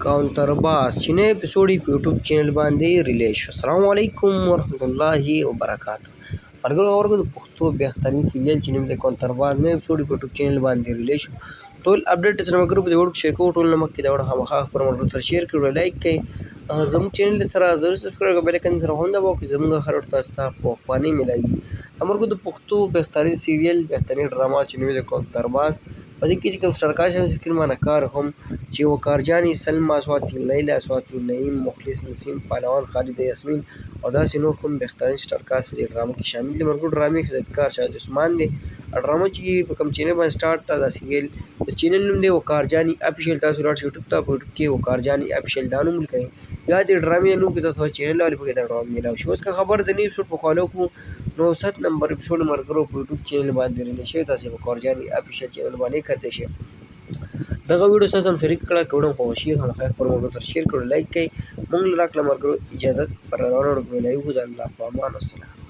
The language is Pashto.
کاونترباس چې نوی اپیسوډ یې په یوټیوب چینل باندې ریلیز شو. السلام علیکم ورحمت الله وبرکاته. ملګرو اورګو د پښتو بهترین سیریل چې نوم دی کاونترباز نوی اپیسوډ یې په یوټیوب چینل باندې ریلیز شو. ټول اپډیټ سره ملګرو په دې ویډیو کې شیر کوو. ټول نه مخکې دا ویډیو خامخا خپلو ملګرو سره شیر کړئ، لایک کړئ، زموږ چینل سره ضرور سبسکرایب کړئ، بیل آیکن سره هم دباو کړئ، زموږ هر وخت تاسو ته په وخت ملایږي. مرګو د پښتو بهترین سیریل بهترین ډرامه چې نوم دی کاونترباز، په دې کې چې کوم سټار کاسټ فکر معنی کار هم چې وقار جاني، سلما سواتی، لیلا سواتی، نعیم، مخلص، نسیم، پهلوان، خالد، یاسمین او داسې نور هم بهترین سټار کاسټ په دې ډرامه کې شامل دي. مرګو ډرامې هدایتکار شاهد عثمان دی. ډرامه چې په کوم چینل باندې سټارټ ده، دا سیریل د چینل نوم دی وقار جاني افیشل. تاسو لاړ شئ یوټیوب ته، په یوټیوب کې وقار جاني افیشل دا نوم ولیکئ یا د ډرامې نوم کې تاسو چینل ولې پکې دا ډرامه ملاو شي. اوس که خبر د نوي اپیسوډ په خواله کو نو 7 نمبر اپیسوډ مرګرو په یوټیوب چینل باندې ریلیز شوی، تاسو په وقار جاني افیشل چینل باندې کتلی شئ. دغه ویډیو تاسو هم شریک کړه، که ویډیو مو خوښه شي خامخا خپلو ملګرو سره شیر کړئ، لایک کړئ. موږ له راکړه ملګرو اجازت پر روانو ویډیو کې ملایږو. د الله په امان، والسلام.